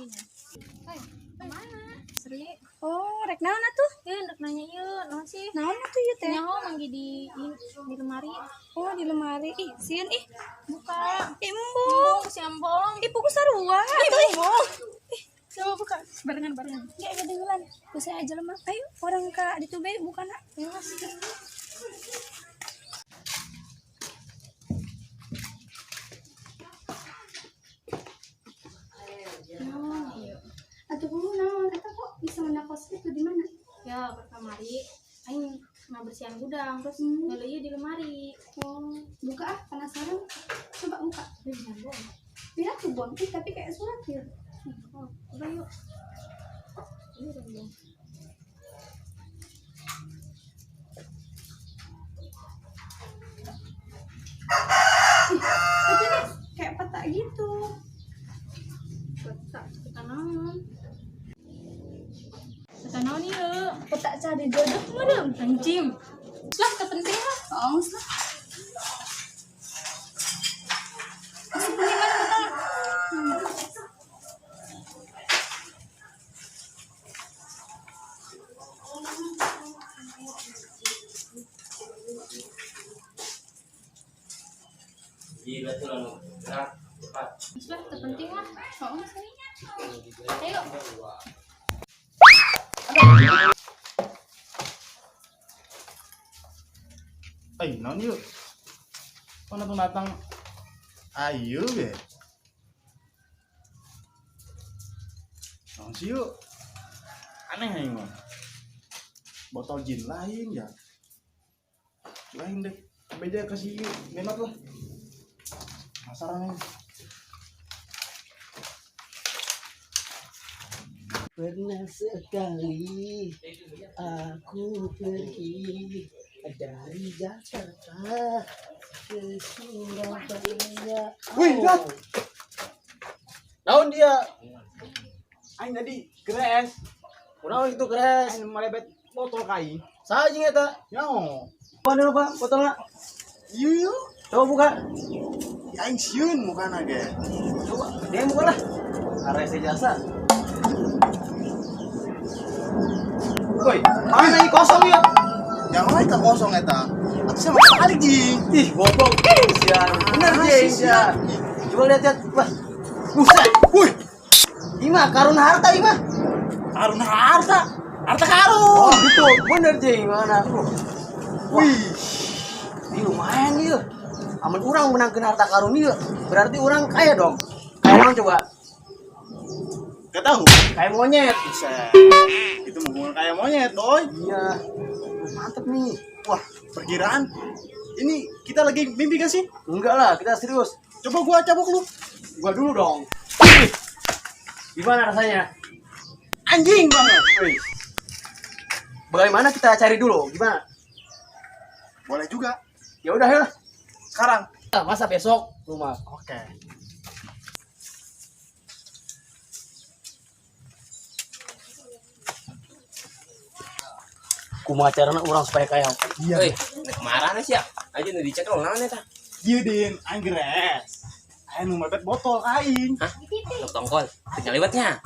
Iya. Hai, kemana? Sri. Oh, rek naon atuh? Ieu rek nanya ieu, naon sih? Naon atuh ieu teh? Nyaho manggih di lemari. Oh, di lemari. Ih, sieun ih. Buka. Ih, embung. Embung si embong. Ih, buku sarua atuh ih. Ih, coba buka. Barengan barengan. Ya, ketinggalan. Usah aja lemah. Ayo, orang ka ditu bae bukan. Ya, Mas. Naon ieu? Atuh buku naon? Eta kok bisa mendak kos itu di mana? Ya, pertamari aing ngabersihan gudang terus ngeuleuh di lemari. Oh, buka ah, penasaran. Coba buka. Ih, bisa bong. Biar tuh bong. Ih, tapi kayak surat ya. Oh, coba yuk. Ini udah bong. Ih, tapi ini kayak peta gitu. Peta, peta naon? Peta naon ieu? Peta cari jodoh meureun. Anjing. Lah, teu penting lah. Oh, lah. Masih penting mana peta? Gila tuh lalu gerak cepat. Lah, teu penting lah. Oh, sini. Ayo. Eh, naon yuk? Kok datang datang? Ayo be. Naon sih yuk? Aneh aing mah. Botol jin lain ya. Lain deh. Beda kasih menot lah. Penasaran aing. Pernah sekali aku pergi dari Jakarta ke Surabaya. Wih, Dad. Naon dia? Aing tadi gres. Kunaon itu keres? Aing malebet botol kai. Saha jeung eta? Nyaho. Mana lupa botolna? Iya. Coba buka. Aing sieun mukana ge. Coba, dia yang buka lah. Arese jasa. Woi, mana ini kosong ya? Yang lain ka kosong eta. Atuh saya balik jing. Ih, goblok. Ih, sian. Bener Ah, jing, sian. sian. Coba lihat lihat. Wah. Buset. Wih, Ima karun harta ima. karun harta. Harta karun. Oh, gitu. Bener jing, mana? Wih. Ini lumayan nih. Amun urang menangkeun harta karun ieu, berarti urang kaya dong. Kaya naon coba? Gak tahu. Kayak monyet. Bisa. Itu hubungan kayak monyet, doi. Iya. Mantep nih. Wah, perkiraan ini kita lagi mimpi gak sih? Enggak lah, kita serius. Coba gua cabok lu. Gua dulu dong. Gimana rasanya? Anjing banget. Wih. Bagaimana kita cari dulu? Gimana? Boleh juga. Ya udah ya. Sekarang. Masa besok rumah. Oke. Kumaha carana urang supaya kaya? Iya. Woi, kemana sih ya? Aja nu dicek lo naon eta? Iya, Din. Aing geres. Aing nu mepet botol aing. Hah? Nuk tongkol. Tinggal lewatnya.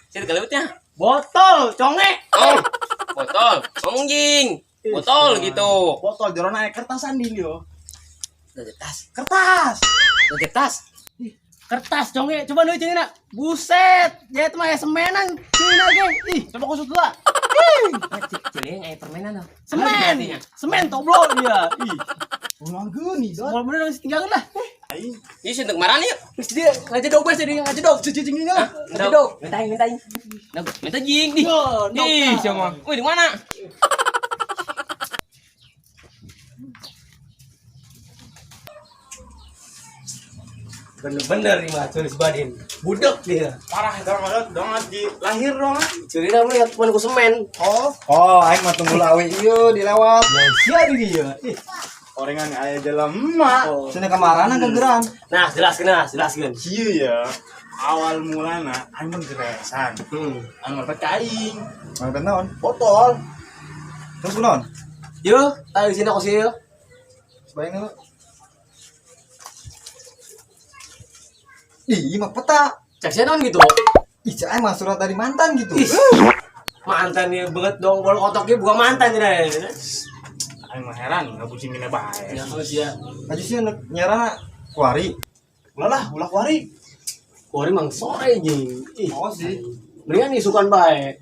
Sih tinggal lewatnya. Botol, conge. Oh, botol. Ngomong jing. Botol gitu. Botol jorona aya kertasan din yo. Udah tas. Kertas. Udah tas. Kertas conge, coba nu cina. Buset, ya itu mah ya semenan cina geng. Ih, Coba kusut lah. Ciling aya permainan dong. semen. Semen toblo dia. Ih, Ulang geuni, Dot. mau bener harus tinggalkan lah. Aing. Ini sih untuk kemarin yuk. Terus dia ngajedog bes jadi ngajedog. Cicing ini lah. Ngajedog. Mintain, mintain. Minta jing di. Yo, ndog. Ih, siapa? Wih, di mana? Bener-bener nih mah curi sebadin. Budek dia. Parah dong, Dot. Dong di lahir dong. Curi dah melihat ku semen. Oh. Oh, aing mah tunggu lawe ieu dilewat. Ya sia di dia. Ih. Orengan aya jelema. Oh. Cenah kamarana gegeran. Nah, jelaskeun nah, jelaskeun. Kieu ya. Awal mulana aing mah geresan. Anu mepet ka aing. Mepet naon? Botol. Terus kunaon? Yo, tayo di sini aku sih. Bayangin lu. Ih, mah peta. Cek sih naon gitu. Ih, cai mah surat dari mantan gitu. Ih. Mantan nih banget dong bol otoknya bukan mantan cenah. Aing mah heran ngabucinginna bae. Ya terus ya. Aja sih nyerana kuari. Ulah lah, ulah kuari. Kuari mang sore jeung. Ih, Oh sih. mendingan isukan bae.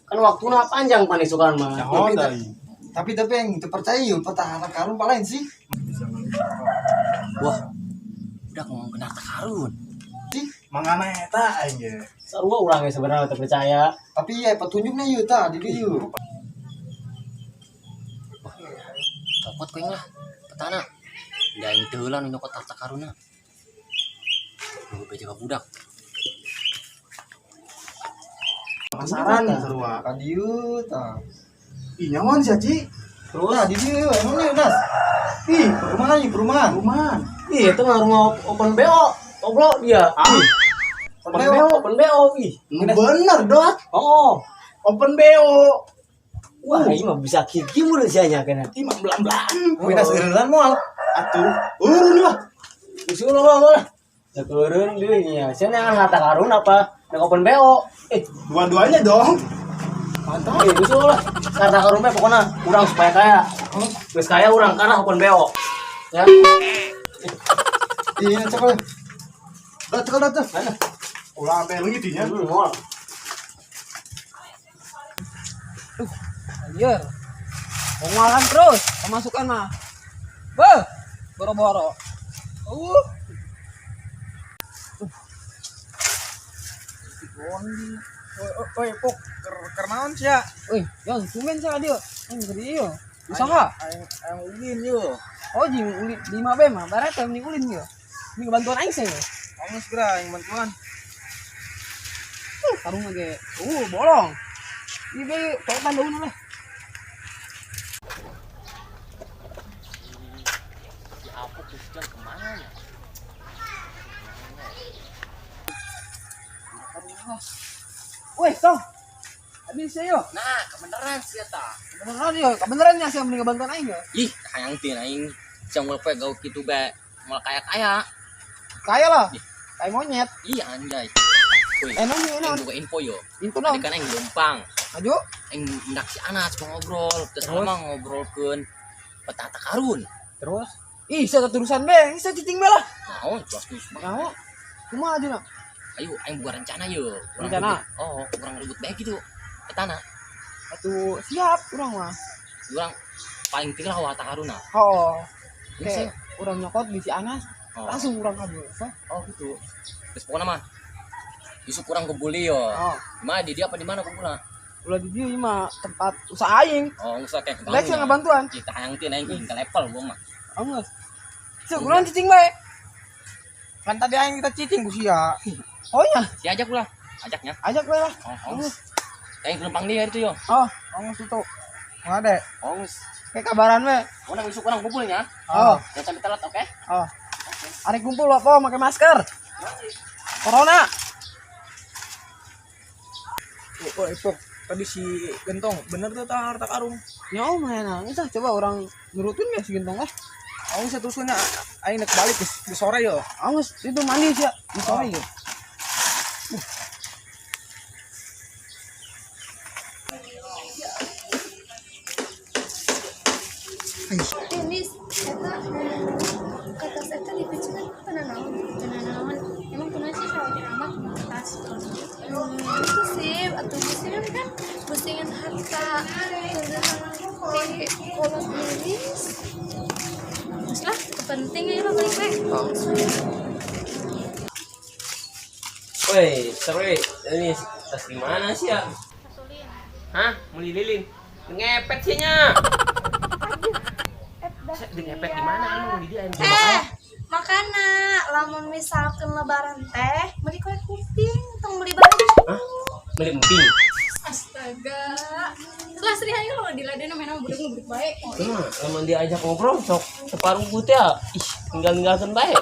Kan waktuna panjang pan isukan mah. Nyaho Tapi- tadi. Tapi yang itu percaya yuk peta harta karun paling sih. Wah, udah ngomong kena harta karun. Sih. Mangana eta aing ge. Sarua urang ge sebenarnya teu percaya. Tapi ya petunjuknya yuk ta di dieu yuk. Copot kuing lah, petana. Da aing teu heula nu nyokot harta karunna. Nunggu beja budak. Penasaran sarua. Ka dieu ta. Ih, nyawan sih, Ci. Terus nah, di dieu emang nih Nas. Ih, perumahan yuk perumahan. Perumahan. Ih, itu mah rumah open BO. Toblo dia. Ah, Open BO, open BO ih. nu bener, Dot. Oh. Open BO. Wah, ini mah bisa kiki mulu sih nya kena. Ih, mah belan-belan. Wih, Nas eureun moal. Atuh, urun lah. Usul lah lah. Ya turun deui nya. Sia neangan harta karun apa? Nek open BO. Eh, Dua-duanya dong. mantap. Eh, usul lah. Harta karun bae pokoknya urang supaya kaya. Geus kaya urang karena open BO. Ya. Ih, cekel. Udah cekel dah tuh. Ulah sampai leungit dinya. Moal. Anjir. Pengeluaran terus, pemasukan mah. Beuh, boro-boro. Oi, pok, keur naon sia? Wih, yang tumben sih dia. Yang gede ieu. Usaha. Aing aing ulin yeuh. Oh, jeung ulin 5 B mah, barat teh mending ulin ieu. Ini bantuan aing sih. Kamu segera aing bantuan. Karung ge. Bolong. Ieu be topan daun lah. Si Apuk tuh kemana ya? Wih, toh. Habis sih yo. Nah, kebenaran sih eta. Kebeneran yo, kebeneran nya sih mending bantuan aing yo. Ih, hayang teh aing siang moal poe gaul kitu bae. Moal kaya-kaya. Kaya lah. Kayak monyet. Ih, anjay. Wih, Eh, non, aing non. boga info yo. Info non. Tadi kan aing leumpang. Maju. Aing mendak si Anas mau ngobrol, terus sama ngobrolkeun peta harta karun. Terus? Ih, saya terusan be, saya cicing be lah. Naon, jelas geus. Mau? Kumaha aja nak? Ayo, aing buka rencana yo. Urang Rencana? ribut. Oh, urang ribut bae gitu. Petana. Atuh siap urang mah. Urang paling tinggal harta karuna. Oh. Ini Oke, sih. urang nyokot di si Anas, Oh. langsung urang kabur. So. Oh gitu. Terus pokoknya mah Yusuf kurang kumpuli yo. Oh, Mah di dia apa di mana kumpulna? ulah di dieu mah tempat usaha aing. Oh, enggak usah kayak Lek sih ngebantuan. Kita hayang teh aing ke level gua mah. Oh, geus. Cuk, urang cicing bae. Kan tadi aing kita cicing ku sia. Oh iya, Si ajak ulah. Ajaknya. ajak bae lah. Oh, oh. Aing lempang dia itu yo. Oh, Ongos itu. Ngade. Ongos. kayak kabaran we. Urang isuk urang kumpulnya. Oh, Jangan sampai telat, oke? oh. Ari kumpul apa pakai masker. Corona. Oi, pok. Tadi si Gentong bener tuh tah harta karun. Ya oh mana nangis ah coba orang nurutin ya si Gentong lah. Aing seterusnya aing nek balik di sore yo. Awas itu mandi sih ya di sore ya. Ini eta kata eta dipicikeun kana naon? Cenah naon? Emang kunaon sih khawatir amat tas. Itu sih atau busingan kan busingan harta di kolot miris. Terus lah, itu penting aja mah balik we. Woi, seru. Ini tas di mana sih ya? Kasulin. Hah? Mau lilin? Ngepet sih nya. Ngepet di mana emang di dia? Eh, makana lamun misalkan lebaran teh beli kue kuping tong beli baju. Hah? Beli emping. Astaga. Terus lah Sri ayo kalau diladenin main sama budak budak baik. Nah, lamun diajak ngobrol sok separuh putih ya. Ih, tinggal-tinggalkan baik.